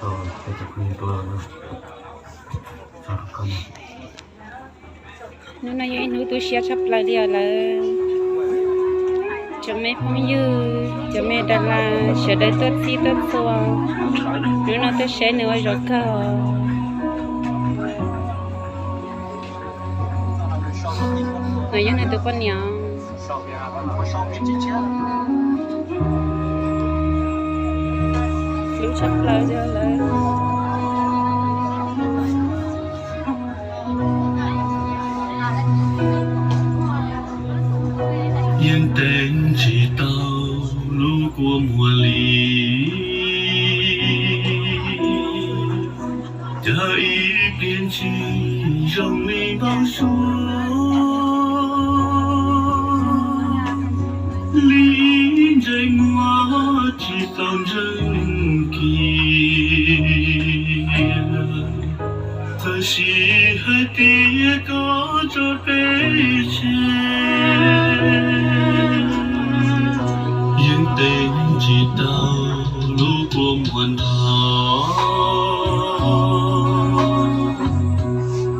Hnub no yog ib hnub tu siab tshaj plaws li os lawv, cov me phooj ywg, cov me das las sawv daws tuaj txhij tuaj txhua, hnub no tuaj saib nws ua zaum kawg os. No yog nws tus poj niam. Hlub tshaj plaws li lawm. Yeej teev tsis tau lub kua muag li, cas ib pliag ntshis zoo li npau suav, li ntses muag tsis tau ntseeg kiag. Txawm sis hais tias koj tso peb tseg, yeej teev tsis tau lub kua muag nrho.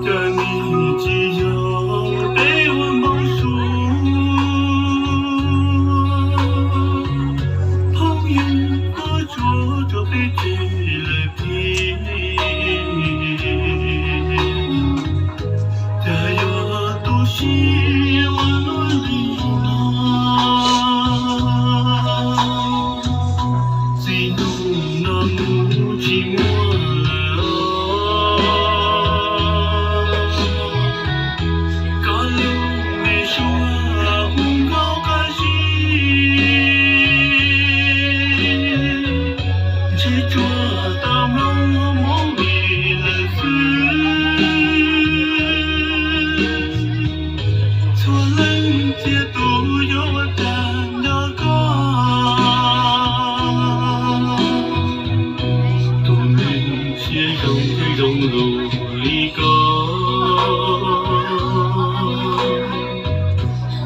Cas nim tsis yog peb ua npau suav, phooj ywg koj tsuas tso peb tseg lawm thiab. Cas yog tu siab ua luaj li no, txij ntuj no mus tsis muaj lawm. Koj lub me suab hu nkauj qab zib, ntshe tsuas tau mloog ua movie lawm xwb. Txhua leej txhia tus yuav ua cas nco koj, tus neeg siab zoo thiaj zoo lug li koj.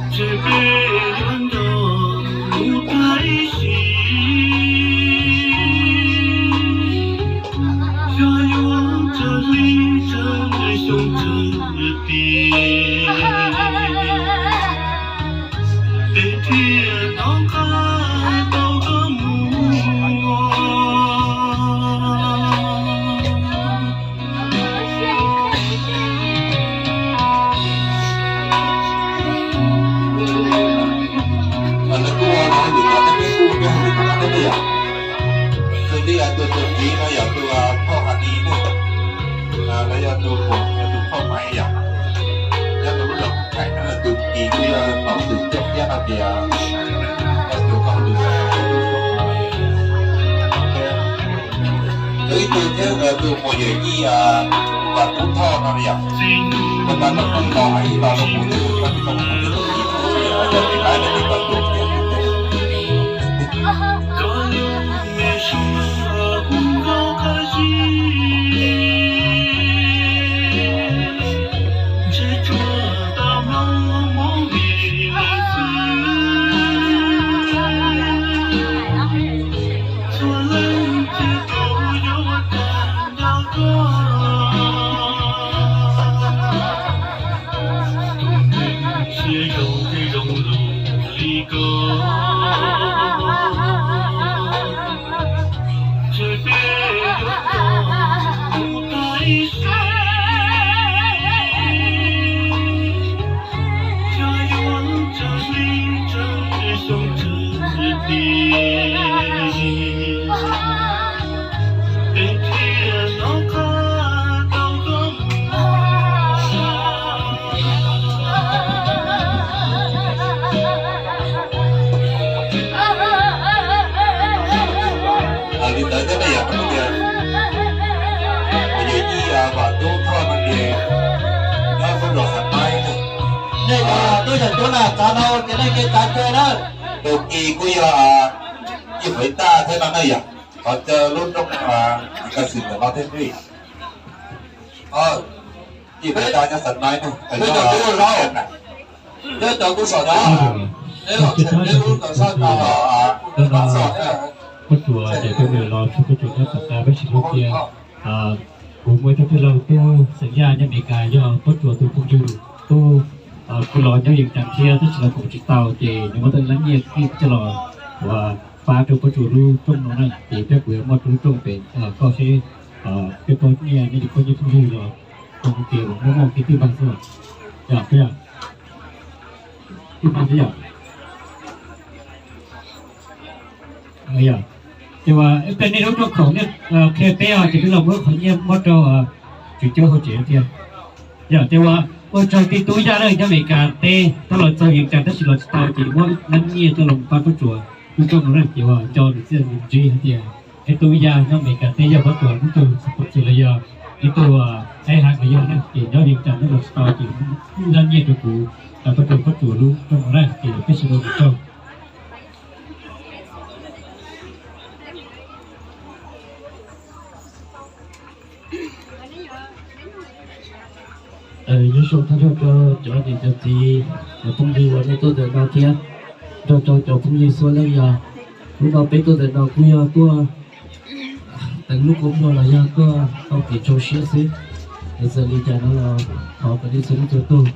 Ntshe peb yuav nco mus tag ib sim, xyov yuav tsawg hli tsawg xyoo tsawg tim, peb thiaj tau qab tau koj mus. Lawv kuj ua no yus cov teb kuj peb hu li no na peb yom. Tus tij tus tus txiv no yog tus phauj Has Lis na, los yog tus muam yog tus phauj Maiv yom. Nyob rau lub zos Kub Thaiv no tus txiv kuj yog nom xwm coj thiab no tias koj tus koj tus tus ib tug thiab tus muam yawm yij Vam Tub Thoj no yom. Ua tau lub qub no hais ib lo lus mus twb mus txog tus mus twb tus txiv tus txiv yom, cov txiv qaib no ces koj tus thiab. Siab zoo thiaj zoo lug li koj, ntshe peb yuav tau mus tag ib sim, xyov yuav tsawg hli tsawg xyoo tsawg tim, peb thiaj tau qab tau koj mus. Li ntawd thiab ne yom, tias muam yawm yij Vam Tub Thoj no ces nyob lub zos Xav Maib na. Nej cov tub yawm tub na, txav no ces nej kev txav ke na. Tus kis kuj yog Yij Faiv Taj thiab no na yom, qhov chaw lub rooj Yij Kaj Xwm ntawm no thiab ne. Yij Faiv Taj nyob Xav Maib na. Nyob cov kuj saum no, neb los neb lub ntawm sab no los Pab Xoj thiab. Pob Tsuas ces peb mus los txog pob tsuas nyob tom qab peb sim hlub thiab. Kuv muaj ib tug tij laug tub xeem Yaj nyob Amelikas yog Pob Tsuas tus phooj ywg tub, kuj los nyob Yees Cas thiab tab sis los koom tsis tau ces nws muab tej lab nyiaj coj los uas pab rau Pob Tsuas lub rooj no na ces peb kuj yuav muaj rau lub rooj pem koj seb peb pab nyiaj nej cov phooj ywg phooj ywg los zoo tias muaj muaj kev twb npag xwb. Yog, twb npag xwb yom. Ces uas peb nej lub rooj khoom nej qhia peb os ces peb los muab qhov nyiaj muab rau tswv cuab hauv tsev thiab. Yog ces uas ua tsaug tij tub Yaj lawm nyob Amelikas teb tab los txog Yees Cas tab sis los tsis tau ces muab lab nyiaj coj los pab Pob Tsuas lub rooj no na ces uas nco nws txiaj ntsig hais tias ib tug Yaj nyob Amelikas teb yog Pob Tsuas ib tug txiv los yog ib tug eb hav uas yog na ces nyob Yees Cas nyob los tsis tau ces lab nyiaj rau kuv, Pob Tsuas, Pob Tsuas lub rooj no na ces peb sawv daws mus tsaug. Nyob zoo thov nrog rau cov niam cov txiv, cov phooj ywg uas nej tuaj ntawm no thiab nrog rau cov phooj ywg txhua leej yog hnub no peb tuaj ntawm no kuj yog tuaj teev lub kua muag los yog tuaj tau kev rau siab xwb. Es txawm li cas no los thov kom nej txhua leej txhua tus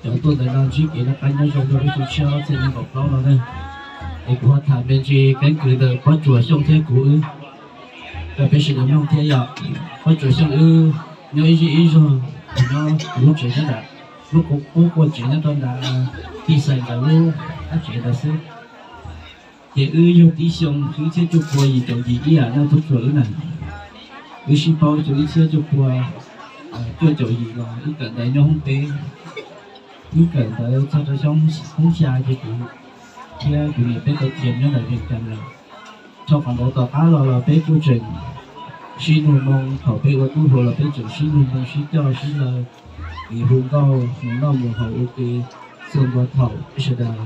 cov tuaj ntawm no ntsib kev noj qab nyob zoo rau lub xyoo tshiab ob txhiab nees nkaum plaub no na. Es kuv ho tham me ntsis keeb kwm ntawm Pob Tsuas Xyooj thiab kuv wb rau peb sawv daws mloog thiab yom. Pob Tsuas Xyooj wb nyob ib zej ib zog, nyob kuv lub tsev nyob nram lub qub quaj tsev nyob rau nram tij xais ntawd lub qab tsev ntawd xwb. Ces wb yug tib xyoo ib txhiab cuaj pua yim caum yim ib yam nyob Pob Tsuas wb na. Wb sib paub xyoo ib txhiab cuaj pua cuaj caum yim los wb kawm ntawv nyob hoob peb. Wb kawm ntawv txog rau xyoo hoob xya ces kuv thiab kuv niam peb tau khiav nyob ntawm Vees Cas lawm. Rau qhov ntawd tom qab los los peb kuj tseem sib nug moo, thaum peb ua tub hluas los peb tseem sib nug moo sib coj sib law, vim hu nkauj mus noj mus haus ua ke txhua ntua thaum peb sawv daws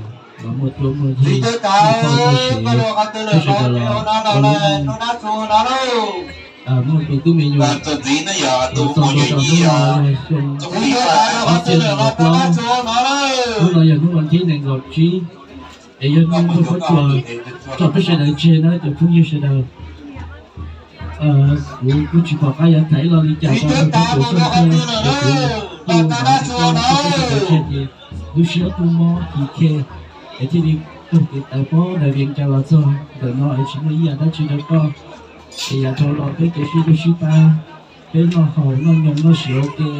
los muaj cuab muaj yig, muaj txoj muaj sev, peb sawv daws los ua lub neej muaj tus tub me nyuam, txog ntua rau hnub no yog xyoo ob txhiab nees nkaum plaub, hnub no yog hnub vas thib nees nkaum tsib, es yog hnub ntuj pob tsuas rau peb sawv daws tseg na cov phooj ywg sawv daws. Kuv kuj tsis pom qab yuav tham ib lo li cas rau pob tsuas xyooj thiab, es kuv kuj hnov tias koj tso peb sawv daws tseg ces lub siab kuj mob kis khe, es thiaj li taug kev tawv pob ntawm Vees Cas los txog ntawm no es tsis muaj ib yam dab tsi rau koj. Es yav dhau los peb kev sib hlub sib pab, peb noj haus noj nyoos noj siav ua ke,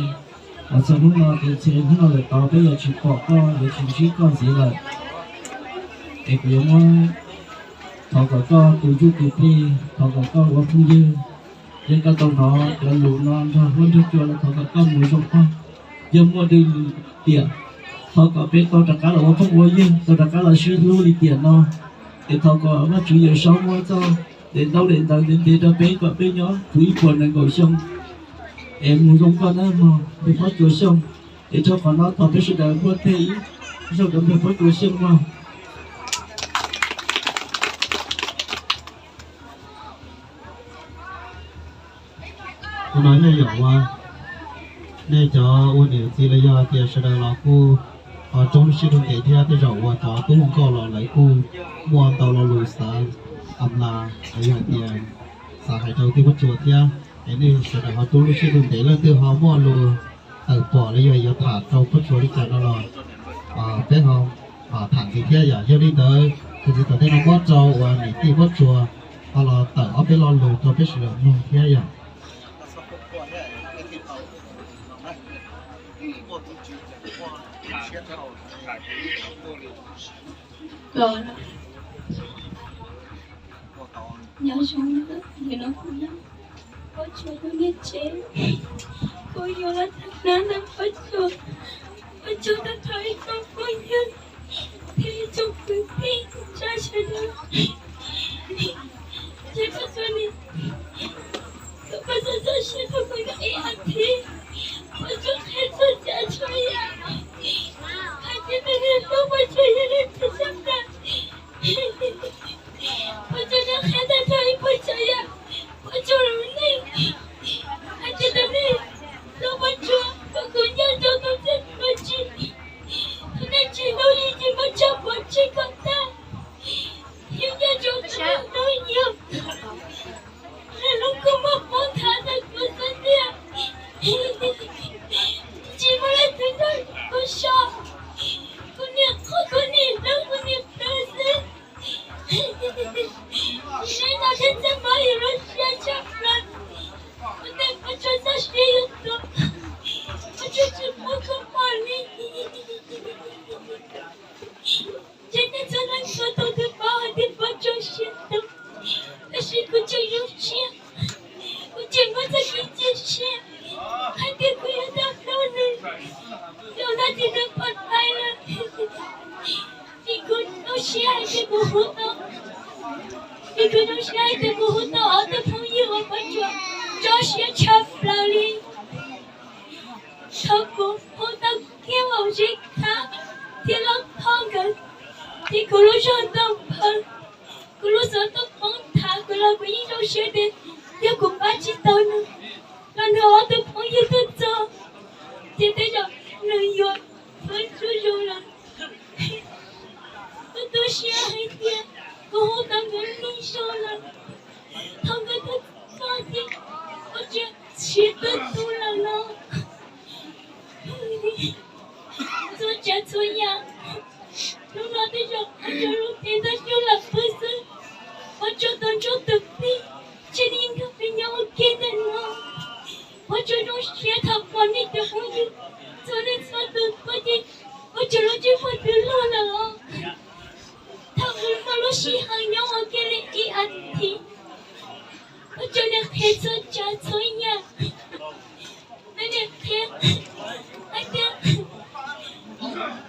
los txog hnub no ces ntshe hnub no lawm tod peb yuav tsis pom koj yuav tsis ntsib koj ntxiv lawm. Es kuv yuav muab thov kom koj tus ntsuj tus plig, thov kom koj ua phooj ywg, yog koj tau hnov cov lus no nrog huab nrog cua los thov kom koj mus zoo pog, yog muaj dwj tiam, thov kom peb tau rov qab los ua phooj ua ywg, tau rov qab los sib hlub li tiam no. Es thov kom Vajtswv Yawm Saub muab txoj daim ntaub daim ntawv ntev ntev rau peb kom peb nyob puv ib puas nees nkaum xyoo es mus zoo nkauj nawb mog, npawg Pob Tsuas Xyooj. Es rau qhov no thov peb sawv daws npuaj teg ib zaug rau npawg Pob Tsuas Xyooj mog. Tus no yog yam uas nej cov ua niam txiv los yog tias sawv daws los kuj ho roob lub siab lub ntev thiab, tej zaum uas cov tub hu nkauj los lawv kuj muaj ntau lo lus xav amlas los yog hais tias xav hais rau tij Pob Tsuas thiab. Es nej sawv daws ho roob lub siab lub ntev, leej twg ho muaj lus tawm pom los yog yuav tham rau Pob Tsuas li cas no los peb ho tham ntxiv thiab yom. Yog li ntawd tus txiv tom tej no muab rau uas niam tij Pob Tsuas ho los tawm ob peb lo lus rau peb sawv daws mloog thiab yom. Nyob zoo, nim no kuv yog Pob Tsuas lub niam tsev, kuv yuav los tham hnab ntawm Pob Tsuas, Pob Tsuas tau thov ib tsoom phooj ywg thiab ib tsoom kwv tij tsoom sawv daws, ces Pob Tsuas nim, Pob Tsuas txoj sia tau mus tau ib as thiv, Pob Tsuas qhia txog cov tshuaj yam hais tias nws niaj hnub Pob Tsuas yog leej txiv xyab tas. Pob Tsuas nyob qhia tag nrho ib puas tsav yam Pob Tsuas lub neej, hais tias tus neeg hlub Pob Tsuas, Pob Tsuas nco ntsoov tau txij hnub tsis, tus neeg tsis hlub yus ces muab tso pov tseg kom tag. Yus nco ntsoov tus neeg hlub yus, Zoo siab tshaj plaws li, thaum kuv hu tau kiag Maum Zeb Thab thiab Lauj Thoj nkawd, ces kuv lub zog ntau nphaws, kuv lub xov tooj poob thav kuv los kuv yeej zoo siab tias yog kuv pab tsis tau nws, los nrog ob tug phooj ywg tuaj txog, ces tej zaum nws yuav pab tsuj zoo lawm. Kuv tu siab hais tias kuv hu tau nkawd lig zoo lawm, thaum nkawd tuaj txog ces kuv tseem siav tuag tu lawm no. Txhua tsav txhua yam, hnub no tej zaum ua rau lub cev ntag xyuj lam pw xwb. Pob Tsuas tus ntsuag tus plig, ntshe nej yeej nrog peb nyob ua ke ntawm no. Pob Tsuas zoo siab thaum pom nej cov phooj ywg txhua leej txhua tus tuaj ces Pob Tsuas lub ntsej muag twb luag lawm os. Thaum ub muaj lub sij hawm nyob ua ke li ib as thiv, Pob Tsuas niaj qhia txhua tsav txhua yam. Nws niaj qhia hais tias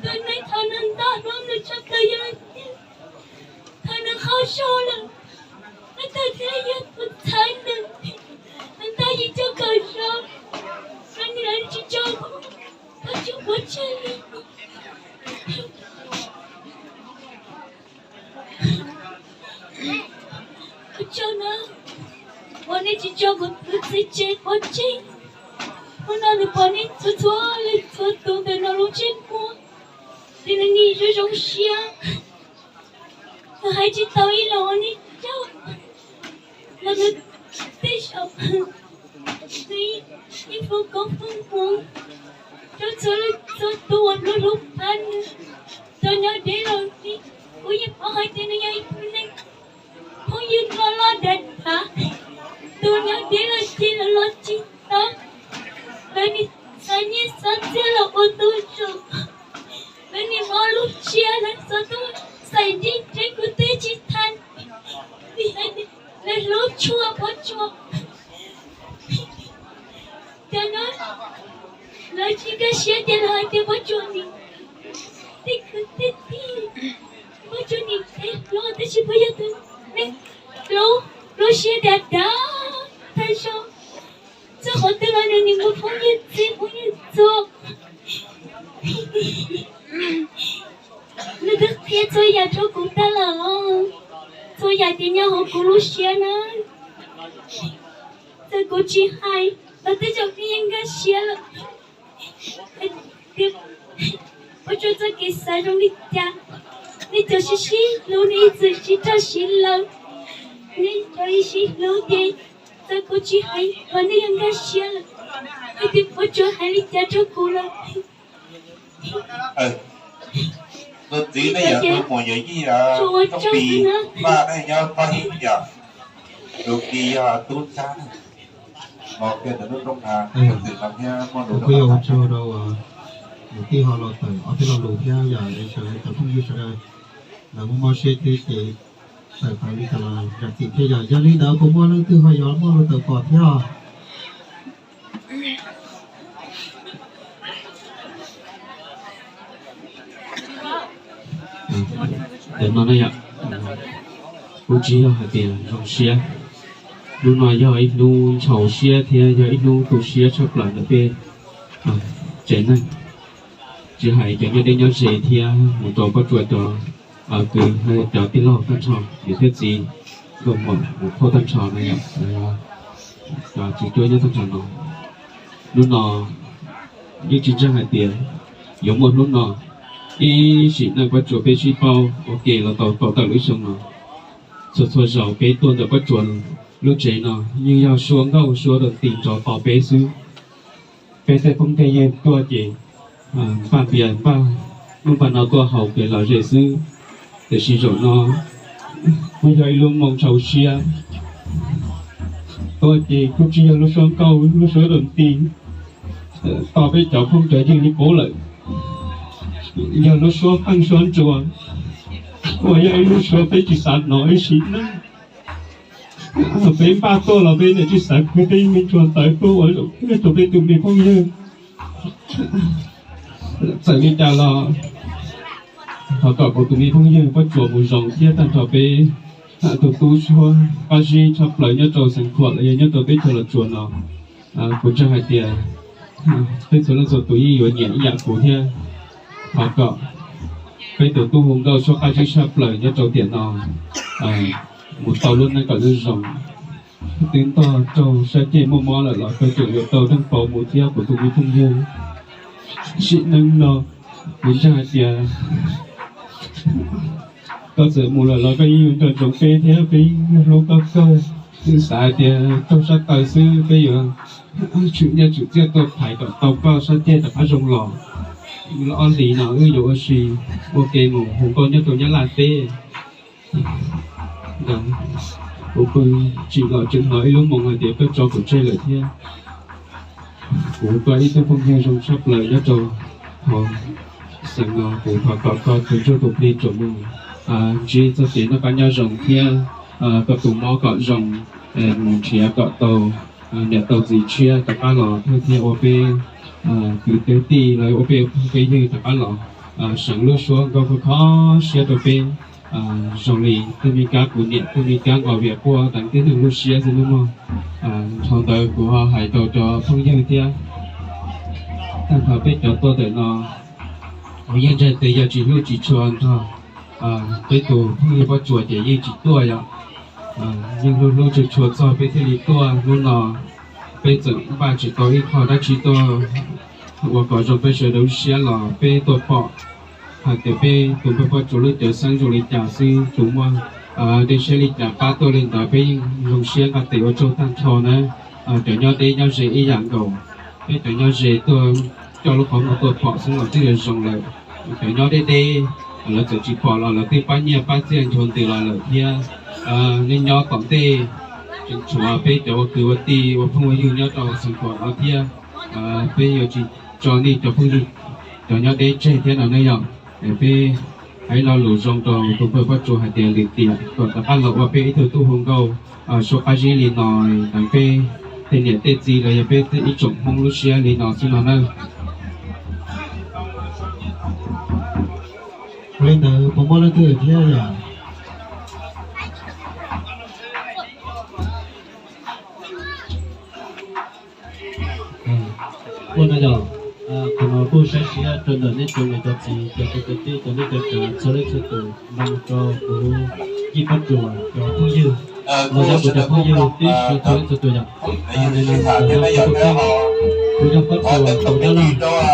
tus neeg thaum nws ntog hnub nws tshaj plaws yog leej twg, thaum nws qaug zog lawm, leej twg thiaj yog tus txhawb nws, nws ntog yim cuaj kaum zaus, nws niam tsis tso Pob Tsuas pov tseg li. Ua tsaug na, uas nej tsis tso kuv tus txiv tsev pov tseg. Hnub no nws pom nej txhua txhua leej txhua tus ntawm no lub ntsej muag, ces nws nim zoo zoo siab. Nws hais tsis tau ib los nej coj los nws tej zaum nws yeej foom koob foom hmoov rau txhua leej txhua tus uas hlub hlub pab nws. Tus nyob deb los kuv yeej paub hais tias nws yog ib tug neeg phooj ywg loj loj dav dav, tus nyob deb los ces lawv los tsis tau, lawv nim xa nyiaj xa txiag los ua tu zoo, lawv nim mob lub siab lawv xov tooj xais ntsej ntseg kuv teb tsis thaiv, vim hais tias lawv hlub tshua Pob Tsuas. Cov no lawv tsis nkag siab ces lawv hais tias Pob Tsuas nim tej kwv tej tij, Pob Tsuas nim tej hluas tab sis Pob Tsuas yog tus neeg hlub, lub siab dav dav tag zog. Txog qhov twg los nws nim mus phooj ywg txhij phooj ywg txhua. Nws twb qhia txhua yam rau kuv tag lawm os. Txhua yam ces nyob hauv kuv lub siab na. Txawm kuv tsis hais los tej zaum nej yeej nkag siab lawm. Pob Tsuas txoj kev xav zoo li cas, nej cov sib sib hlub nej ib txwm sib rog sib law, nej cov sib hlub ces txawm kuv tsis hais los nej yeej nkag siab lawm. Hais tias Pob Tsuas hais li cas rau kuv lawm. Tus txiv nej yog tus muam yog yij, Tub Pis, Paj nej nyob Paj Ib yog, Tus Kis yog Tub Ntsab ne. Los kiag ntawm lub rooj na, tus txiv no thiab muaj lus rau ua tsaug rau tus tij ho los tawm ob peb lo lus thiab yog es sawv daws cov phooj ywg sawv daws lawv muaj mob siab thiab ces tawm tau li cas los zam txim thiab yog. Yog li ntawd puas muaj leej twg ho yuav muaj lus tawm pom thiab os? Ntawm no na yom, kuv tsis yog hais tias zoo siab. Hnub no yog ib hnub ntxhov siab thiab yog ib hnub tu siab tshaj plaws ntawm peb tsev neeg. Tsis hais cov nyob deb nyob ze thiab mus rau Pob Tsuas cov kwv, cov tij laug tag nrho, niam thiab txiv, nkauj muam, muam phauj tag nrho na yom, cov tsis cuab nyob tag nrho no. Hnub no yeej tsis ntseeg hais tias yuav muaj hnub no. Ib sim neej Pob Tsuas peb sib paub ua ke los tau tau tawm lub xyoo no. Txhua txhua zaus peb tuaj ntawm Pob Tsuas lub tsev no yeej yog suab nkauj suab dog ti nrov tos peb xwb. Peb tej phooj tej ywg tuaj ces npaj npias npaj ub npaj no tuaj haus kev lom zem xwb. Tiam sis zaum no kuj yog ib lub moo ntxhov siab. Tuaj ces kuj tsis yog lub suab nkauj lub suab dog ti tos peb cov phooj cov ywg li puab lawm. Yog lub suab qeej suab nruas uas yog ib lub suab peb tsis xav hnov ib sim neej. Peb npaj tuaj los peb niam tsis xav kwv tej me ntsuag ntawd tuaj ua zaum kawg rau peb tus me phooj ywg. Txawm li cas los thov kom kuv tus me phooj ywg Pob Tsuas mus zoo thiab tag nrho peb Tus tub suab qab zib tshaj plaws nyob rau Xeev Khuam los yog nyob rau teb chaws Los Tsuas no, kuv ntseeg hais tias peb txhua leej txhua tus yeej yuav nyiam ib yam kuv thiab. Thov kom peb tus tub hu nkauj suab qab zib tshaj plaws nyob rau tiam no mus tau lub neej kom zoo zoo. Twb ntog raug sab ceg muaj mob lawm los koj tseem yuav tau deej pauv mus thiab kuv tus me phooj ywg. Sim neej no kuv ntseeg hais tias koj txawm mus lawm los koj yeej yuav nco ntsoov peb thiab peb yeej hlub koj kawg. Yeej xav hais tias raug sab taw xwb peb yuav tshwm nyiaj tshwm txiaj tuaj thaiv kom tau koj sab ceg rov qab zoo los. Lub ob hlis no wb yuav ua si ua ke mus hu nkauj nyob rau Nyab Laj teb. Kuv pw tsim los tseem hnov ib lub moos hais tias koj tso kuv tseg lawm thiab. Kuv koj ib tug phooj ywg zoo tshaj plaws nyob rau hauv xeev no, kuv thov kom koj tus ntsuj tus plig tsuas mus ntsib txoj kev noj qab nyob zoo thiab koj tus mob kom zoo, mus nrhiav kom tau niam tau txiv tshiab rov qab los thiab ua peb kwv tij los ua peb phooj peb ywg rov qab los seev lub suab nkauj kho kho siab rau peb zoo li tej me kab kuv niam tej me kab nqos viam quaj deev tib neeg lub siab xwb nawb mog. Dhau ntawd kuv ho hais rau cov phooj ywg thiab, tag nrho peb cov tuaj ntawm no kuv yeej ntseeg tias yog tsis hlub tsis tshua nrog peb tus phooj ywg Pob Tsuas ces yeej tsis tuaj yom. Yeej hlub hlub tshua tshua txog peb thiaj li tuaj. Hnub no peb txawm npaj tsis tau ib qho dab tsi tuaj ua kom zoo peb sawv daws lub siab los peb tuaj pom hais tias peb tus npawg Pob Tsuas lub cawv xeeb zoo li cas xwb, tus muaj dej siab li cas pab tuaj li ntawd, peb yeej zoo siab nqa tes ua tsaug tag nrho na. Cov nyob deb nyob ze ib yam nkaus, peb cov nyob ze tuaj coj lub qhov muag tuaj pom xwb los twb yog zoo lawm. Cov nyob deb deb lawv txawm tsis pom los lawv twb pab nyiaj pab txiaj nchuav ntws los lawm thiab. Nej nyob tom ntej tseem tshuav peb cov ua kwv ua tij ua phooj ua ywg nyob rau Xeev Khuam no thiab. Peb yuav tsis tso nej cov phooj ywg cov nyob deb tseg thiab no ne yom. Peb hais lo lus zoo rau tus npawg Pob Tsuas hais tias lwm tiam kom rov qab los ua peb ib tug tub hu nkauj suab qab zib li no, deev peb tej niam tej txiv los yog peb ib tsoom Hmoob lub siab li no xwb no na. Ua li ntawd puas muaj leej twg thiab yom? Ua no yog, qhov no kuj saib siab rau ntawm nej cov niam cov txiv cov kwv cov tij cov neej cov tsav txhua leej txhua tus, nrog rau kuv Yij Pob Tsuas cov phooj ywg los yog kuv cov phooj ywg tib si txhua leej txhua tus yom. Li no yog kuv tus kheej, kuv yog Pob Tsuas tus dab laug.